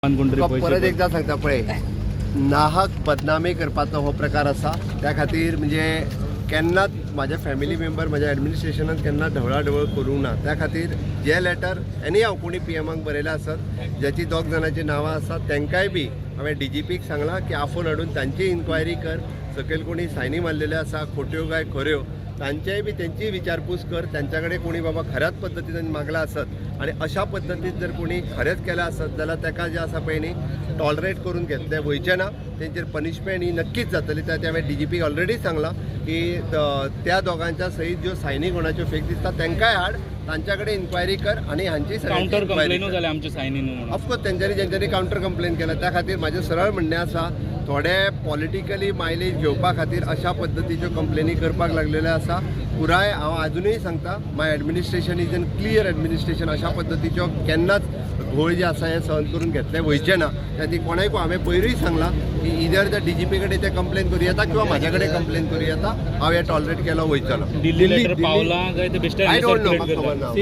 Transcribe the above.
कोण तरी तुका पयशे परत एकदा सांगता पळय, नाहक बदनामी करपाचो हो प्रकार आसा. त्या खातीर म्हणजे केन्नाच म्हाज्या फॅमिली मेंबर म्हाज्या एडमिनिस्ट्रेशनान केन्ना ढवळाढवळ करूंक ना. त्या खातीर जे लेटर एनी हांव कोणी पीएमाक बरयलां आसत, ज्याची दोग जाणांची नांवां आसात, तांकांय बी हांवें डीजीपीक सांगलां की आफोवन हाडून तांची इन्क्वायरी कर. सकयल कोणी सायनी मारलेल्यो आसा, खोट्यो काय खऱ्यो, तांचेय बी तेंची विचारपूस कर. त्यांच्या कडेन कोणी बाबा खऱ्याच पद्दतीन मागला आसत आनी अशा पद्दतीन जर कोणी खरेंच केलां आसत जाल्यार ताका जें आसा पळय न्ही टॉलरेट करून घेतलें वयचें ना. तेंचेर पनिशमेंट ही नक्कीच जातली. त्या हांवें डीजीपीक ऑलरेडी सांगलां की त्या दोगांच्या सहीत ज्यो सायनी कोणाच्यो फेक दिसता तांकांय हाड, तांच्या कडेन इन्क्वायरी कर आनी हांची कावंटर कंप्लेनू जाले आमचे सायनी न्हू म्हणून. ऑफकोर्स तेंच्यांनी जेंच्यांनी कावंटर कंप्लेन केला. त्या खातीर म्हाजें सरळ म्हणणें आसा, थोडे पॉलिटिकली मायलेज घेवपा खातीर अशा पद्दतीच्यो कंप्लेनी करपाक लागलेले आसा. पुराय हांव आजुनूय सांगता, my administration is an clear administration. अशा पद्दतीच्यो केन्नाच घोळ जे आसा हे सहन करून घेतले वयचे ना. त्या खातीर कोणाकूय हांवें पयरूय सांगलां की इदर त्या डीजीपी कडेन ते कंप्लेन करूं येता किंवा म्हाज्या कडेन कंप्लेन करूं येता. हांव हें टॉलरेट केलो वयचो ना. दिल्ली लेटर पावला काय ते बेश्टे I don't know, circulate म्हाका खबर करता. ना.